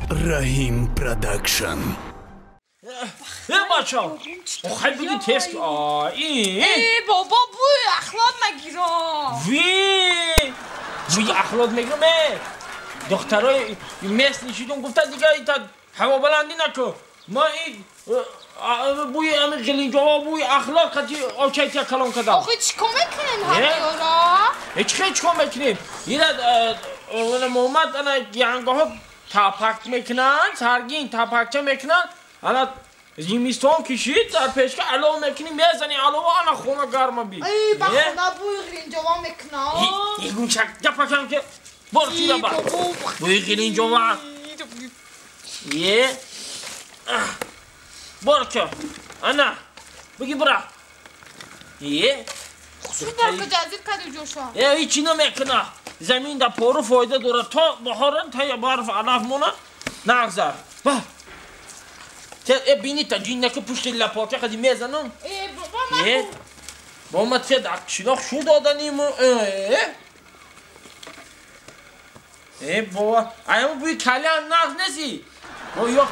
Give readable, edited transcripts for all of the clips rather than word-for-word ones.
Раҳим Продакшн. Бача, охай буди тест. Э, бобо, бӯи ахлот мегирам. Ви! Бӯи ахлот мегирам, э! Духтарои местный шидум гуфта дига ита ҳавобаландӣ наку. Ма и бӯи ами ғилинҷова, бӯи ахлот қати очайтия калон кардам. Охи чӣ кор мекунем ҳамёра? Э, чӣ хел чӣ кор мекунем? Ина Муҳаммад ана янгоҳо тапак мекунанд, саргин тапакча мекунанд. Ана зимистон кишид, дар пешка алов мекунӣ, мезани алова, ана хона гарма би. Эй, ба хона бӯи ғилинҷова мекунад. Игунчак гапакам ки бор шуда ба. Бӯи ғилинҷова. Е. Бор ки. Ана. Буги бура. Е. Хушуд бор ки ҷазир кади ҷоша. Э, ҳичи намекуна. Замин да пору фоида дорад. То баҳоран та барф алаф мона нагзар. Ба. Э, бини та ҷиннаки пушти лапоча қади мезанам. Э, бобо, ман. Бо ма те дар қишлоқ шу доданиму. Э. Э, бобо, аяму бӯи калyan нағз неси. Бо ёқ.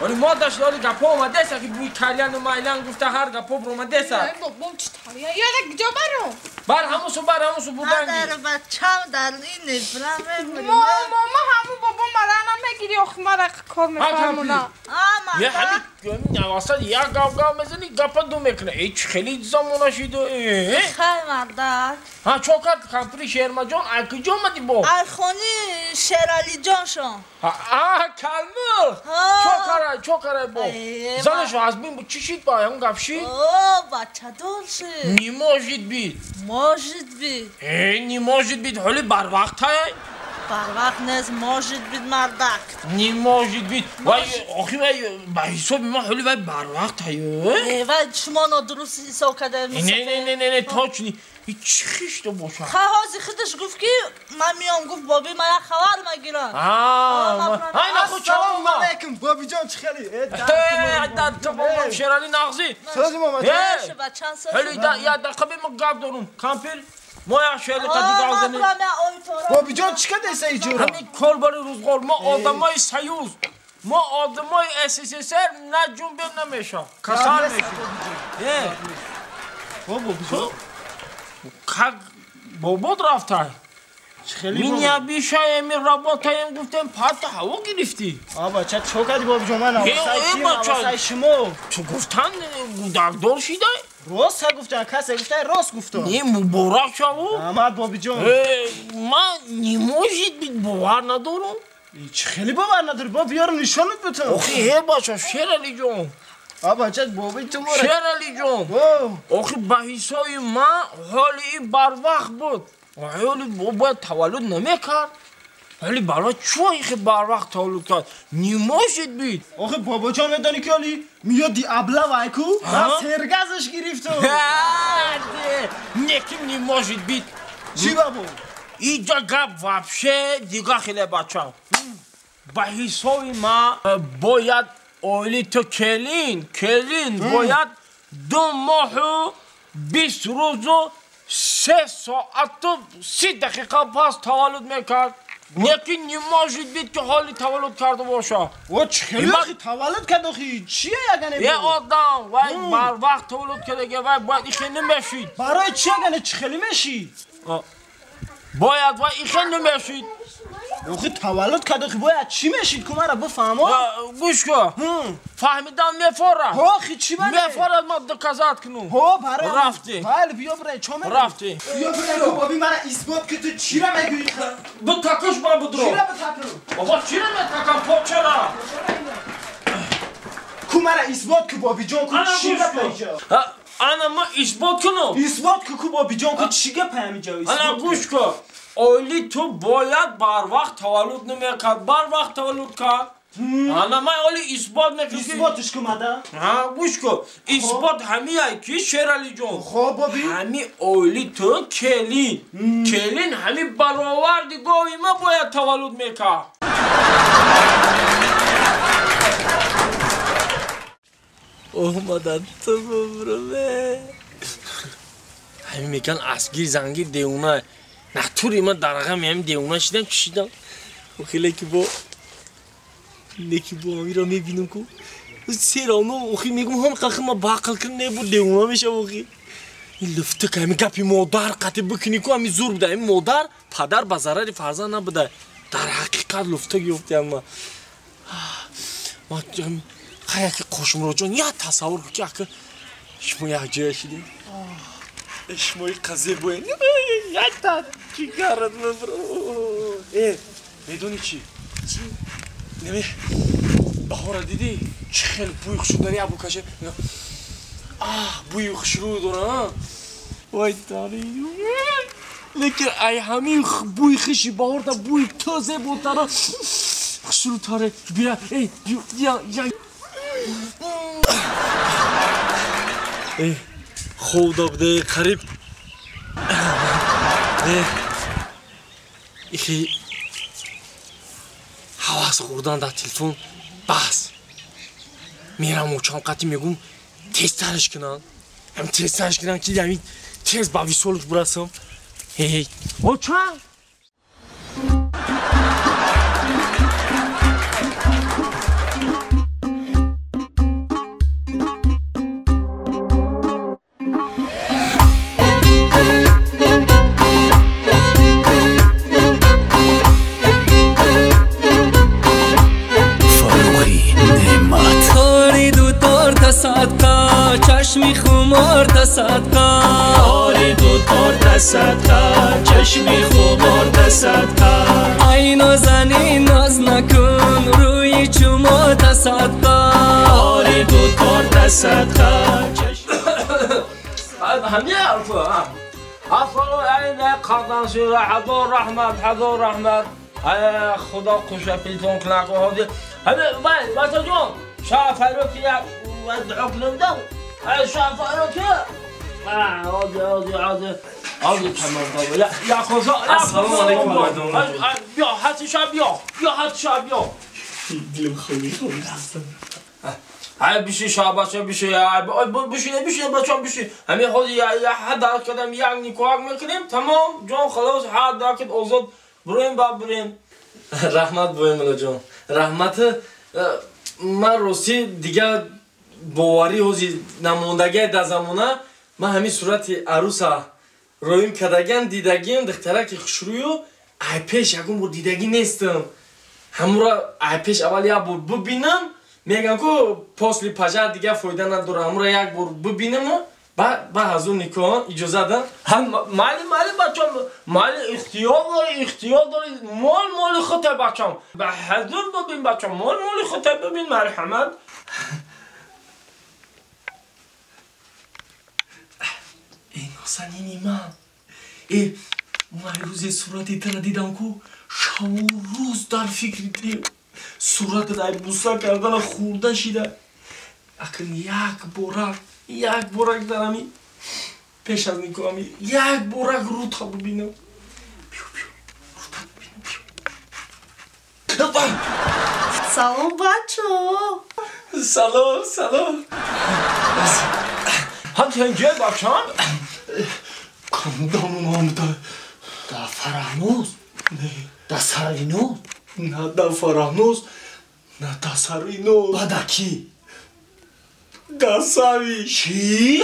Оли мо дашлори гапо омадеса ки бӯи каляну майлан гуфта ҳар гапо буромадеса. Э, бобом чӣ тария? Яра куҷо барам? Бар ҳамусу, бар ҳамусу буданги. Дар бачам дар ин нефрам мебурӣ. Мама, ҳаму бобо мара намегири, охи мара кор мефармона. Я ҳами наваса як гав гав мезани, гапа ду мекуна. Э, чӣ хеле замона шиду. Э. Хай мардак. Ҳа, чо кард кампири Шермаҷон, ай куҷо омадӣ бо? Ай хони Шералиҷоншон. А, калмиқ. Чо карай, чо карай бо? Занаш аз бин чӣ шид ба ягон гап шид? О, бачадор шид. Не может быть. Может быть. Э, не может быть, ҳоли барвақтай. Барвақт нест, может быть, мардак. Не может быть. Вай, охи вай, ба ҳисоби ман ҳоли вай барвақтай. Э, вай шумо нодуруст ҳисоб кардаед. Не, не, не, не, не, точно. И чӣ хишто бошад? Ха, ҳозир худаш гуфт ки ман миём, гуфт боби ман як хабар мегирам. Ассалому алайкум, бобиҷон, чӣ хели? Э, дар бобом Шерали нағзӣ. Сӯзи момад. Ҳоли як дақиқа бе ма гап дорум. Кампир, мо як шеъри қади гап занем. Бобиҷон, чӣ кардеса иҷора? Ҳамин кор барои рӯзғор. Мо одамои Союз, мо одамои СССР наҷунбем намешав. Касал мешем. Э. Бобиҷон. Как бобод рафтай? Меня обещаем и работаем, гуфтем, пата ҳаво гирифтӣ. А, бача, чӣ кардӣ, бобиҷон? Ман навасаи шумо. Ту гуфтан гудагдор шидай? Рост гуфтан, касе гуфтай, рост гуфтам. Не, муборак шаву. Амад, бобиҷон. Ман не может быть, бовар надорам. Чӣ хеле бовар надорӣ? Бо биёрам нишонат бутам. Охи, э, бача, Шералиҷон. А, бача, боби ту мора. Шералиҷон. Охи, ба ҳисоби ман ҳоли ин барвақт буд. Ҳоли бояд таваллуд намекард. Ҳоли барвақт чӯ ихи барвақт таваллуд кард? Не может быть. Охи, бобоҷон, медонӣ ки ҳоли миёди абла вайку? Ман сергазаш гирифтам. Неким не может быть. Чӣ бабо? Иҷа гап вообще дига хеле, бача. Ба ҳисоби ман бояд оили ту келин, келин бояд 2 моҳу 20 рӯзу 3 соату 30 дақиқа пас таваллуд мекард. Лекин не может быть ки ҳоли таваллуд карда боша. О, чӣ хеле охи таваллуд кард, охи чие ягане? Е, одам вай барвақт таваллуд кардаги, вай бояд ихе намешид. Барои чи ягане, чӣ хеле мешид? Бояд вай ихе намешид. Охи таваллуд кард, охи бояд чӣ мешид, ку мара бифаҳмо. Гӯш кун, фаҳмидан мефора. Охи чӣ бане? Мефорад, ман доказать кунум. Ҳо, барои рафтӣ. Бале, биё бирай, чо мегӯӣ? Рафтӣ. Биё бирай, ку боби мара исбот ки ту чира мегӯӣ. Битакуш ба будро. Чира битакум? Бобо, чира метакам, почара? Ку мара исбот ку, бобиҷон, ку чӣ гапа иҷо? Ана ма исбот кунум. Исбот ку, ку бобиҷон, ку чӣ гапа ҳамиҷо? Ана гӯш кун. Оили ту бояд барвақт таваллуд намекард, барвақт таваллуд кард. Ана ман оли исбот мекунам. Исботиш ку мада. Ҳа, гӯш кун. Исбот ҳамияй ки, Шералиҷон. Хоб, боби. Ҳами оили ту келин. Келин ҳами бароварди гови ма бояд таваллуд мекард. Омадан ту бубруме. Ҳами меган асгир зангир девона. Натури ман дар ғами ҳами девона шидам, чӣ шидам? Хеле ки бо Неки бо амира мебинам ку серано охи мегум ҳам қахи ма бақл кун не бу девона мешав охи. Ин лифтик ҳами гапи модар қатӣ бикунӣ ку ҳами зур буда. Ҳами модар падар ба зарари фарзанд набуда. Дар ҳақиқат луфтак ёфтиам ма. Хай яки Қошмуроджон як тасаввур кун ки ака шумо якҷоя шидем. Шумои қазе боен. Якта чигарат мебро. Медонӣ чӣ? Чӣ? Неме баҳора дидӣ? Чӣ хеле бӯи хушрӯ дари абу каше. Бӯи хушрӯ дора. Вай дари. Лекин ай ҳамин бӯи хиши баҳорда бӯи ту зеботара хушрӯтаре. Бия, эй, я, я. Эй, ховда буде қариб. Ихи ҳавас хӯрдан дар телефон бас. Мерам очам қатӣ мегум тезтараш кунам. Ҳам тезтараш кунам ки ҳамин тез ба висолуш бурасам. Эй, очам! چشمی خمار تصدقه آری دو تار تصدقه چشمی خمار تصدقه ای نازنین ناز نکن روی چوما تصدقه آری دو تار تصدقه همه حرفه اصلا قردان شده حضور رحمت حضور رحمت خدا خوشه پیتون کنه همه بچه جون شافرو که ودعو کنم شافرو که عادي عادي عادي عادي تمام يا يا خدا السلام علیکم بیا حتی شب بیا بیا حتی شب بیا دلم خوی خوی های بیشی شاباشه بیشی بیشی بیشی بچم بیشی همین خود یا حد کردم یک نیکوک میکنیم تمام جان خلاص حد کرد آزاد بریم با بریم رحمت بویم ملا جان رحمت من راستی دیگه باوری ҳози намондагии дар замона ман ҳамин сурати аруса роим кардагиам дидагиам духтараки хушрӯю ай пеш ягон бор дидагӣ нестам ҳамура ай пеш аввал як бор бибинам мегӯям ку после пожар дигар фоида надорам ҳамура як бор бибинаму ба ҳазур никоҳ иҷоза дам майли майли бачам майли ихтиёр дорӣ ихтиёр дорӣ мол моли худта бачам ба ҳазур бибин бачам мол моли худта бибин марҳамат эй нозанини ман э ман рӯзе сурати тара дидам ку шабу рӯз дар фикри дил суратат ай буса кардана хӯрда шида акн як борак дарами пеш аз никоҳами як борак рӯта бибинам биё биё рӯта бибинам биё салом бачо салом салом ҳам тенҷе бачам кандамон омда да Фараҳноз да Сарвиноз на да Фараҳноз на да Сарвиноз ба да кӣ да Сави чӣ